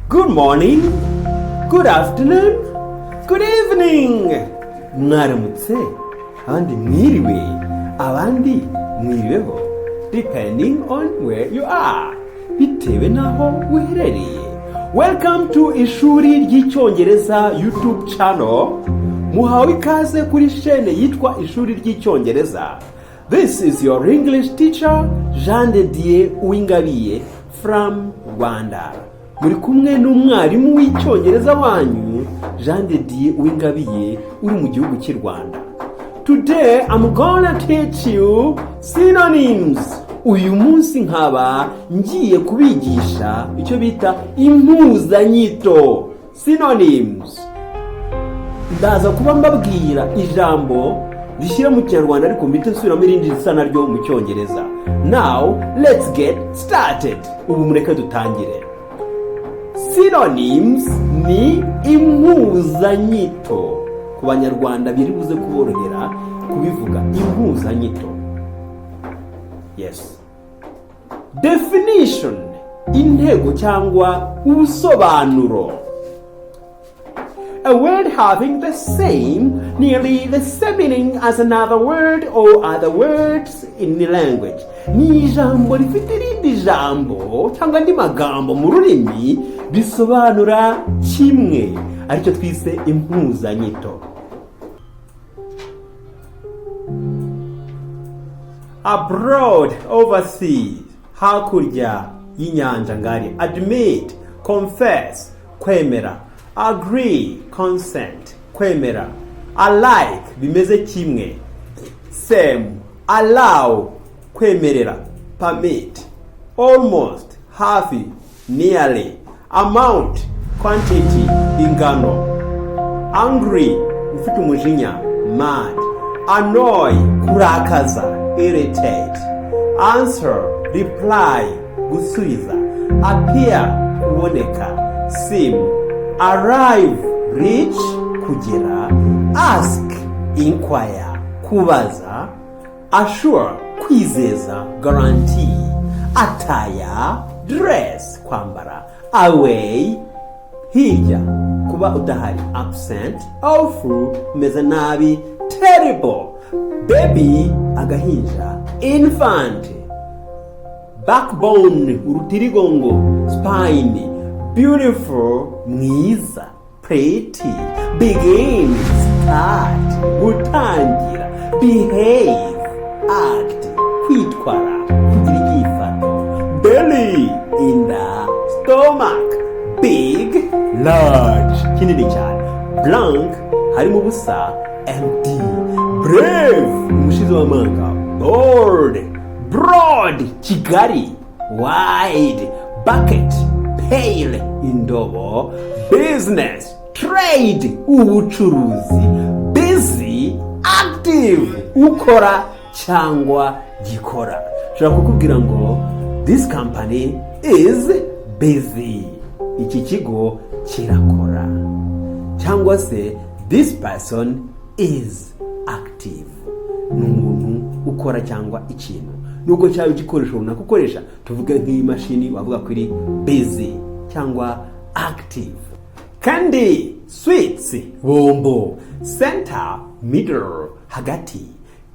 Good morning, good afternoon, good evening. Mwaramutse, abandi mwiriwe, abandi mwiriweho, depending on where you are, bitewe n'aho uherereye. Welcome to Ishuri ry'Icyongereza YouTube channel. Muhawe ikaze kuri shene yitwa Ishuri ry'Icyongereza. This is your English teacher, Jean de Dieu Uwingabiye from Rwanda. Muri kumwe n'umwarimu w'Icyongereza wanyu, Jean de Dieu Uwingabiye, uri mu gihugu cy'u Rwanda. Today I'm gonna teach you synonyms. Uyu munsi nkaba ngiye kubigisha icyo bita impuzanyito, synonyms. Ndaza kuba mbabwira ijambo rishyira mu Kinyarwanda, ariko mpite nsubiramo irindi risa naryo mu Cyongereza. Now let's get started. Ubu mureke dutangire. Synonyms ni impuzanyito. Ku Banyarwanda biri buze kuborohera kubivuga, impuzanyito. Yes. Definition, intego cyangwa ubusobanuro: A word having the same, nearly the same meaning as another word or other words in the language. Ni ijambo rifite irindi jambo cyangwa andi magambo mu rurimi bisobanura kimwe, aricyo twise impuzanyito. Abroad, overseas, hakurya y'inyanja ngari. Admit, confess, kwemera. Agree, consent, kwemera. Alike, bimeze kimwe, same. Allow, kwemerera, permit. Almost, hafi, nearly. Amount, quantity, ingano. Angry, ufite umujinya, mad. Annoy, kurakaza, irritate. Answer, reply, gusubiza. Appear, kuboneka, seem. Arrive, reach, kugera. Ask, inquire, kubaza. Assure, kwizeza, guarantee. Attire, dress, kwambara. Away, hirya, kuba udahari, absent. Awful, umeze nabi, terrible. Baby, agahinja, infant. Backbone, urutirigongo, spine. Beautiful, mwiza, pretty. Begin, start, gutangira. Behave, act, kwitwara, kugira inyifato. Belly, inda, stomach. Big, large, kinini cyane. Blank, harimo ubusa, empty. Brave, umushizi w'amanga, bold. Broad, kigari, wide. Bucket, pail, indobo. Business, trade, ubucuruzi. Busy, active, ukora cyangwa gikora. Nshobora kukubwira ngo "This company is busy", iki kigo kirakora, cyangwa se "This person is active", ni umuntu ukora cyangwa ikintu, nubwo cyaba igikoresho runaka ukoresha, tuvuge nk'iyi mashini, wavuga ko iri busy cyangwa active. Candy, sweets, bombo. Center, middle, hagati.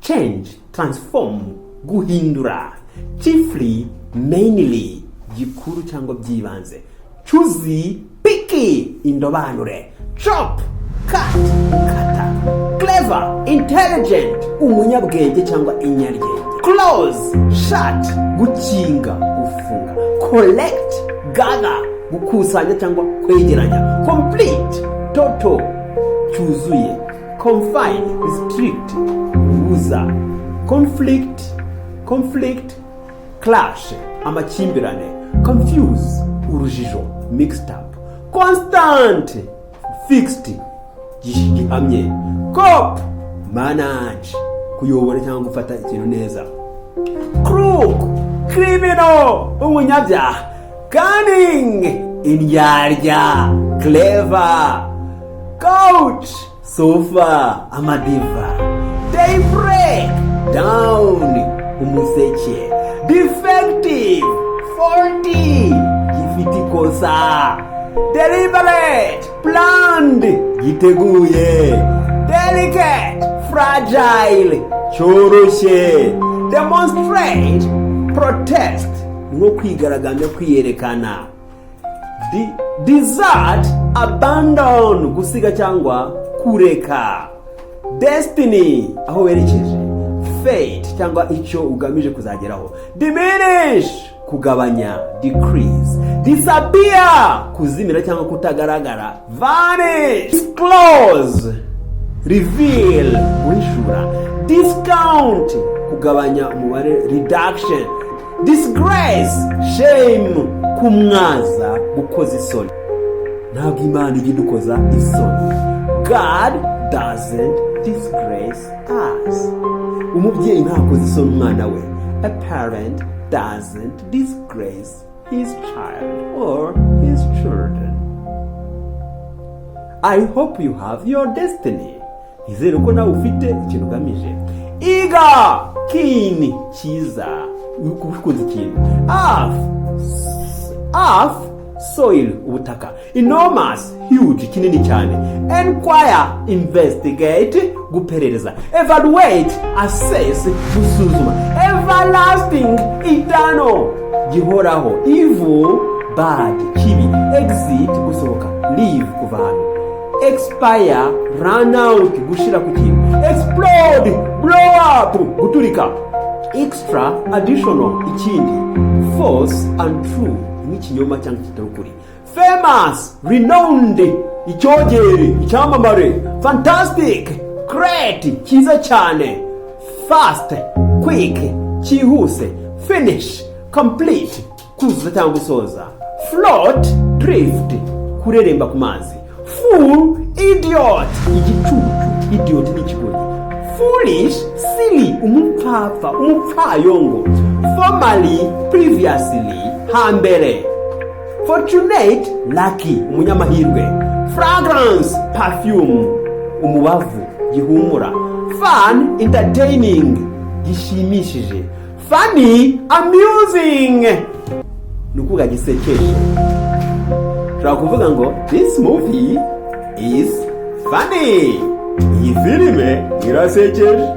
Change, transform, guhindura. Chiefly, mainly, gikuru cyangwa by'ibanze. Choosy, picky, indobanure. Chop, cut, gukata. Clever, intelligent, umunyabwenge cyangwa inyaryenge. Close, shut, gukinga, gufunga. Collect, gather, gukusanya cyangwa kwegeranya. Complete, total, cyuzuye. Confine, restrict, kubuza. Conflict, conflict, clash, amakimbirane. Confuse, urujijo, mixed up. Constant, fixed, gihamye. Cope, manage, kuyobora cyangwa gufata ikintu neza. Crook, criminal, umunyabyaha. Cunning, indyarya, clever. Couch, sofa, amadiva. Daybreak, dawn, umuseke. Defective, faulty, gifite ikosa. Deliberate, planned, giteguye. Delicate, fragile, cyoroshye. Demonstrate, protest, nko kwigaragambya, kwiyerekana. Desert, abandon, gusiga cyangwa kureka. Destiny, aho werekeje. Fate, cyangwa icyo ugamije kuzageraho. Diminish, kugabanya, decrease. Disappear, kuzimira cyangwa kutagaragara, vanish. Disclose, reveal, guhishura. Discount, kugabanya umubare, reduction. Disgrace, shame, kumwaza, gukoza isoni. Ntabwo Imana ijya idukoza isoni. God doesn't disgrace us. Umubyeyi ntakoza isoni umwana we. A parent doesn't disgrace his child or his children. I hope you have your destiny. Nizere ko nawe ufite ikintu ugamije. Eager, keen, cyiza, ukunze ikintu. Earth, earth, soil, ubutaka. Enormous, huge, kinini cyane. Enquire, investigate, guperereza. Evaluate, assess, gusuzuma. Everlasting, eternal, gihoraho. Evil, bad, kibi. Exit, gusohoka. Leave, kuva ahantu. Expire, run out, gushira ku kintu. Explode, blow up, guturika. Extra, additional, ikindi. False, untrue, nk'ikinyoma cyangwa kitari ukuri. Famous, renowned, icyogere, icyamamare. Fantastic, great, cyiza cyane. Fast, quick, cyihuse. Finish, complete, kuzuza cyangwa gusoza. Float, drift, kureremba ku mazi. Fool, idiot, igicucu. Idiot ni ikigoryi. Foolish, silly, umupfapfa, umupfayongo. Formerly, previously, hambere. Fortunate, lucky, umunyamahirwe. Fragrance, perfume, umubavu, gihumura. Fun, entertaining, gishimishije. Funny, amusing, ni ukuvuga gisekeje. Ushobora kuvuga ngo "This movie is funny", iyi filime irasekeje.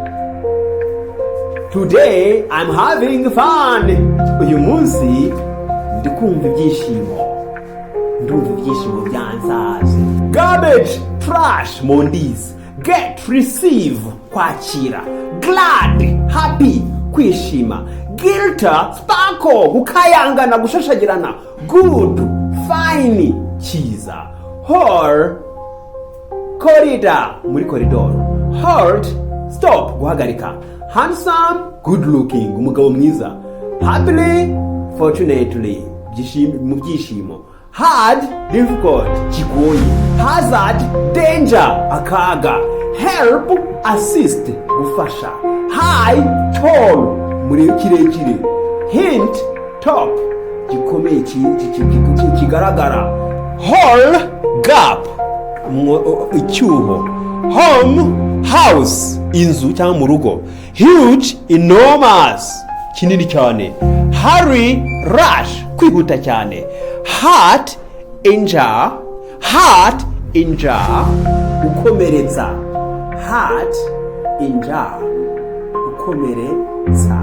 Today I'm having fun, uyu munsi ndi kumva ibyishimo, ndumva ibyishimo byansaze. Garbage, trash, mondizi. Get, receive, kwakira. Glad, happy, kwishima. Glitter, sparkle, gukayangana, gushashagirana. Good, fine, cyiza. Hall, corridor, muri koridoro. Halt, stop, guhagarika. Handsome, good looking, umugabo mwiza. Happily, fortunately, mu byishimo. Hard, difficult, kigoye. Hazard, danger, akaga. Help, assist, gufasha. High, tall, muri kirekire. Hint, top, gikomeye, kigaragara. Hole, gap, icyuho. Home, house, inzu cyangwa mu rugo. Huge, enormous, kinini cyane. Hurry, rush, kwihuta cyane. Hurt, injure. Hurt, injure, gukomeretsa. Hurt, injure, gukomeretsa.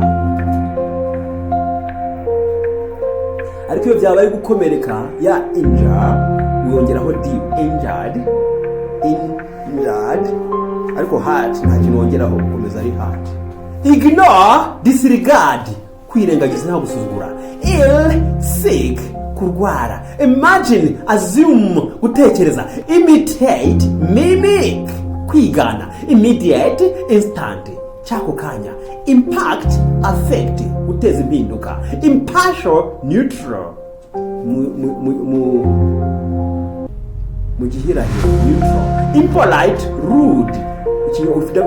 Ariko iyo byabaye gukomereka, ya injure wongeraho d, injured, injured. Ariko hurt nta kintu wongeraho, gukomeza ari hurt. Ignore, disregard, kwirengagiza nta gusuzugura. Ill, sick, kurwara. Imagine, assume, gutekereza. Imitate, mimic, kwigana. Immediate, instant, cy'ako kanya. Impact, affect, guteza impinduka. Impartial, neutral, mu gihirahiro, neutral. Impolite, rude,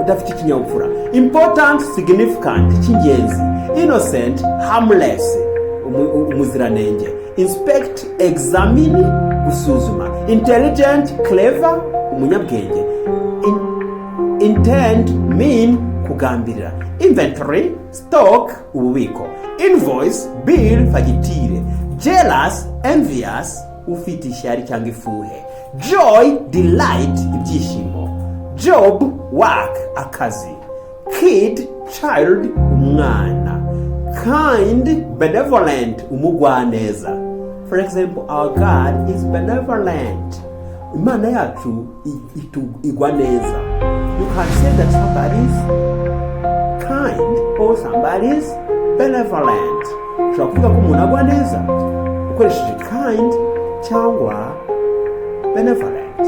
udafite ikinyabupfura. Important, significant, cy'ingenzi. Innocent, harmless, umuziranenge. Inspect, examine, gusuzuma. Intelligent, clever, umunyabwenge. Intend, mean, kugambirira. Inventory, stock, ububiko. Invoice, bill, fagitire. Jealous, envious. Ufite ishyari cyangwa ifuhe. Joy, delight, ibyishimo. Job, work, akazi. Kid, child, umwana. Kind, benevolent, umugwaneza. For example, our God is benevolent. Imana yacu igwa neza. You can say that somebody is kind or somebody is benevolent. Ushobora kuvuga ko umuntu agwa neza ukoresheje kind cyangwa benevolent.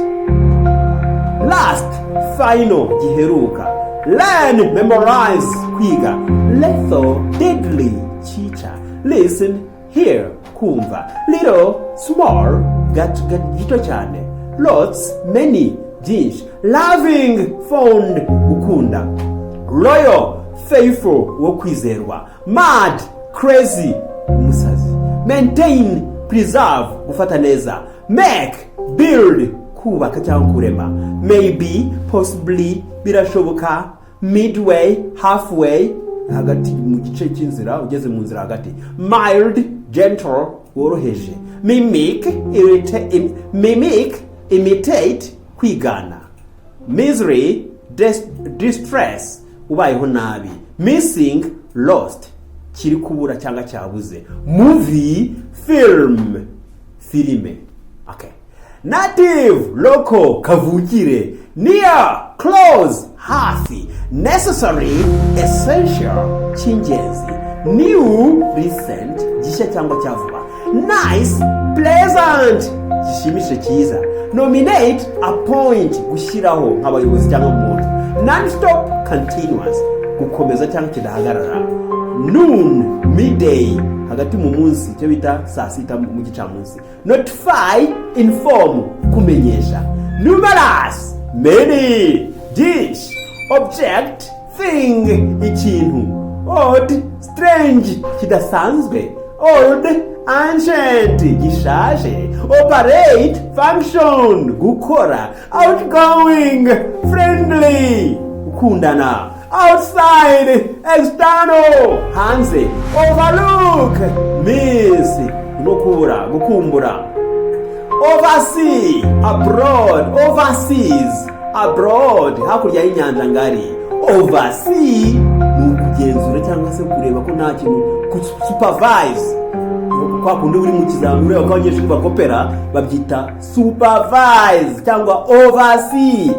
Last, final, giheruka. Learn, memorize, kwiga. Lethal, deadly, cyica. Listen, hear, kumva. Little, small, gito cyane. Lots, many, byinshi. Loving, fond, gukunda. Loyal, faithful, wo kwizerwa. Mad, crazy, umusazi. Maintain, preserve, gufata neza. Make, build, kubaka cyangwa kurema. Maybe, possibly, birashoboka. Midway, halfway, hagati mu gice cy'inzira, ugeze mu nzira hagati. Mild, gentle, woroheje. Mimic, mimic, imitate, kwigana. Misery, distress, ubayeho nabi. Missing, lost, kiri kubura cyangwa cyabuze. Movie, film, filime. Okay. Native, local, kavukire. Near, close, hafi. Necessary, essential, cy'ingenzi. New, recent, gishya cyangwa cya vuba. Nice, pleasant, gishimishije, cyiza. Nominate, appoint, gushyiraho nk'abayobozi cyangwa umuntu. Non-stop, continuous, gukomeza cyangwa kidahagarara. Noon, midday, hagati mu munsi, icyo bita saa sita mu gicamunsi. Notify, inform, kumenyesha. Numerous, many, byinshi. Object, thing, ikintu. Odd, strange, kidasanzwe. Old, ancient, gishaje. Operate, function, gukora. Outgoing, friendly, gukundana. Outside, external, hanze. Overlook, miss, no kubura, gukumbura. Oversea, abroad. Overseas, abroad, hakurya y'inyanja ngari. Oversee ni ukugenzura cyangwa se kureba ko nta kintu, supervise, kwa kundi uri mu kizamini ureba ko abanyeshuri bakopera, babyita supervise cyangwa oversee.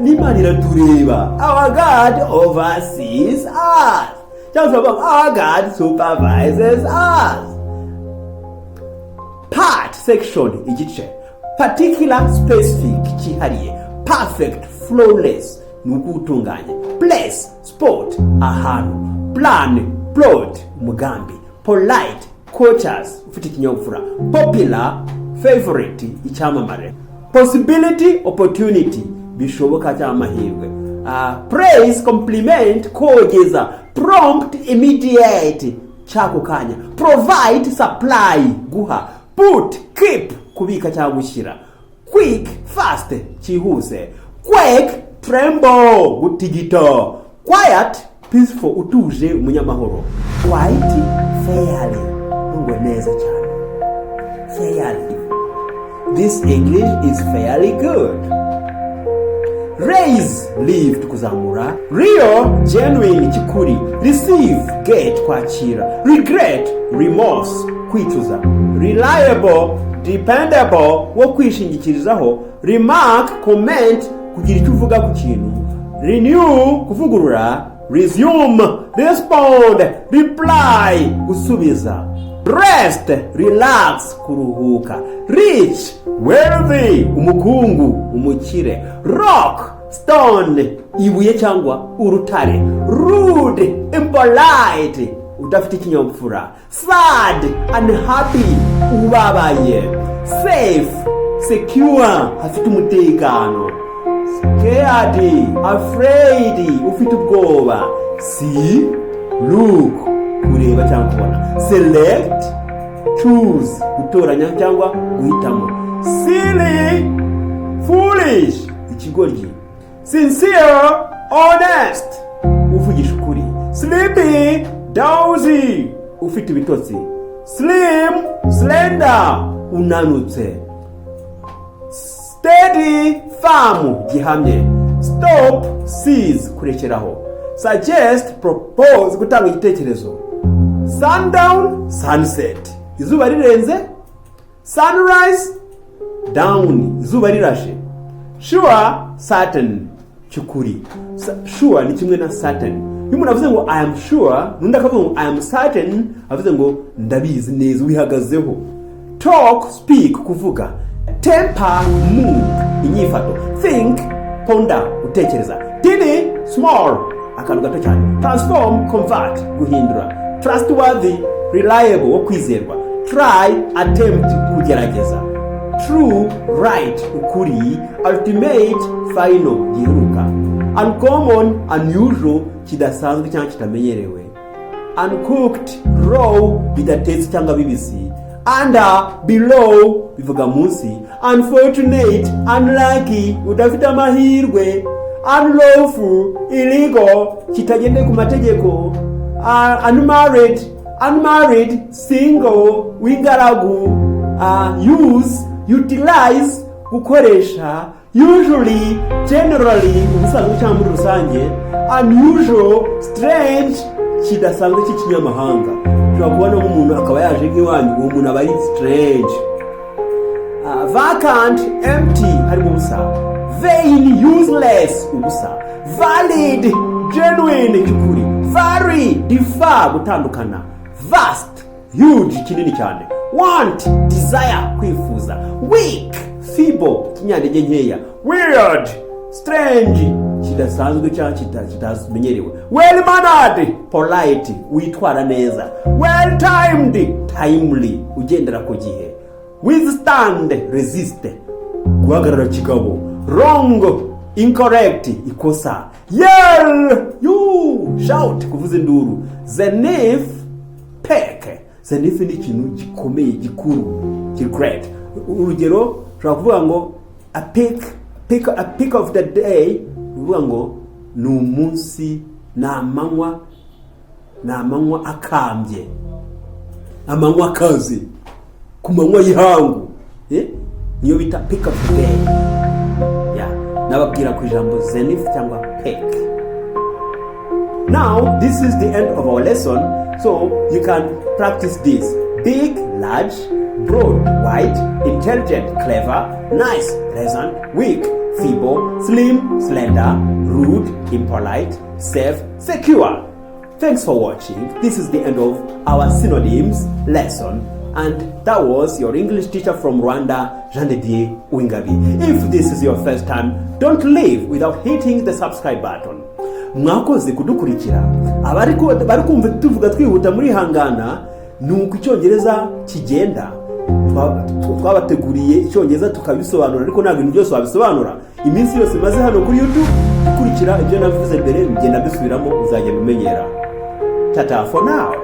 N'Imana iratureba. Our God oversees us, cyangwa se bavuga our God supervises us. Part, section, igice. Particular, specific, cyihariye. Perfect, flawless, ni ukutunganya. Place, spot, ahantu. Plan, plot, umugambi. Polite, courteous, ufite ikinyabupfura. Popular, favorite, icyamamare. Possibility, opportunity, bishoboka cyangwa amahirwe. Praise, compliment, kogeza. Prompt, immediate, cy'ako kanya. Provide, supply, guha. Put, keep, kubika cyangwa gushyira. Quick, fast, cyihuse. Quake, tremble, gutigita. Quiet, peaceful, utuje, umunyamahoro. Quite, fairly, ngo neza cyane. Fairly, this English is fairly good. Raise, lift, kuzamura. Real, genuine, kikuri. Receive, get, kwakira. Regret, remorse, kwicuza. Reliable, dependable, wo kwishingikirizaho. Remark, comment, kugira icyo uvuga ku kintu. Renew, kuvugurura. Resume, respond, reply, gusubiza. Rest, relax, kuruhuka. Rich, wealthy, umukungu, umukire. Rock, stone, ibuye cyangwa urutare. Rude, impolite, udafite ikinyabupfura. Sad, unhappy, ubabaye. Safe, secure, hafite umutekano. Scared, afraid, ufite ubwoba. See, look, kureba cyangwa kubona. Select, choose, gutoranya cyangwa guhitamo. Silly, foolish, ikigoryi. Sincere, honest, uvugisha ukuri. Sleepy, drowsy, ufite ibitotsi. Slim, slender, unanutse. Steady, firm, gihamye. Stop, cease, kurekeraho. Suggest, propose, gutanga igitekerezo. Sundown, sunset, izuba rirenze. Sunrise, down, izuba rirashe. Sure, certain, cy'ukuri. Sure ni kimwe na certain. Iyo umuntu avuze ngo "I am sure", n'undi akavuga ngo "I am certain", avuze ngo ndabizi neza, wihagazeho. Talk, speak, kuvuga. Temper, mood, inyifato. Think, ponder, gutekereza. Tiny, small, akantu gato cyane. Transform, convert, guhindura. Trustworthy, reliable, wo kwizerwa. Try, attempt, kugerageza. True, right, ukuri. Ultimate, final, giheruka. Uncommon, unusual, kidasanzwe cyangwa kitamenyerewe. Uncooked, raw, bidatetse cyangwa bibisi. Under, below, bivuga munsi. Unfortunate, unlucky, udafite amahirwe. Unlawful, illegal, kitagendeye ku mategeko. Unmarried, unmarried, single, w'ingaragu. Use, utilize, gukoresha. Usually, generally, ubusanzwe cyangwa muri rusange. Unusual, strange, kidasanzwe cy'ikinyamahanga. Ushobora kubona nk'umuntu akaba yaje nk'iwanyu, uwo muntu aba ari strange. Vacant, empty, harimo ubusa. Vain, useless, ubusa. Valid, genuine, cy'ukuri. Vary, differ, gutandukana. Vast, huge, kinini cyane. Want, desire, kwifuza. Weak, feeble, kinyantege nkeya. Weird, strange, kidasanzwe cyangwa kitamenyerewe. Well mannered, polite, witwara neza. Well timed, timely, ugendera ku gihe. Withstand, resist, guhagarara kigabo. Wrong, incorrect, ikosa. Yell, you shout, kuvuza induru. Zenith, peak. Zenith ni ikintu gikomeye, gikuru, great. Urugero, ushobora kuvuga ngo a peak of the day, uvuga ngo ni umunsi, ni amanywa, ni amanywa akambye, amanywa akaze, ku manywa y'ihangu. Eh? Niyo bita peak of the day. Yeah. Nababwira ku ijambo zenith cyangwa peak. Now this is the end of our lesson, so you can practice this: big, large; broad, wide; intelligent, clever; nice, pleasant; weak, feeble; slim, slender; rude, impolite; safe, secure. Thanks for watching. This is the end of our synonyms lesson. And that was your English teacher from Rwanda, Jean de Dieu Uwingabi. If this is your first time, don't leave without hitting the subscribe button. Mwakoze kudukurikira. Abari bari kumva tuvuga twihuta muri hangana, ni uko icyongereza kigenda. Twabateguriye icyongereza tukabisobanura, ariko ntabwo ibintu byose wabisobanura iminsi yose maze hano kuri YouTube. Ikurikira ibyo navuze mbere, ngenda mbisubiramo, uzagenda umenyera. Tata for now.